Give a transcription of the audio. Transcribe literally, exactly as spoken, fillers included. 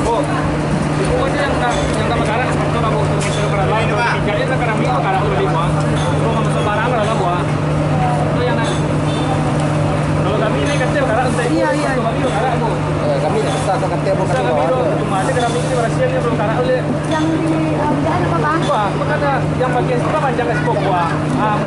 Bo, itu aja yang tak, yang tak bakarak, itu lah, Bo. Kalau bakarak lah, kalau tiga dia tak karak, ni bakarak tu tadi, Bo. Bo, nggak masuk barang lah, Bo. Itu yang nak. Kalau kami ni kata bakarak, entah. Iya, iya. Kalau kami bakarak, Bo. Eh, kami tak besar, tak kata, Bo, besar kami, Bo. Cuma aja kami ni berhasil ni, belum karak boleh. Yang di, eh, di daerah apa, Bang? Wah, makanya yang bagian situ kan panjang ke situ, Bo. Ah.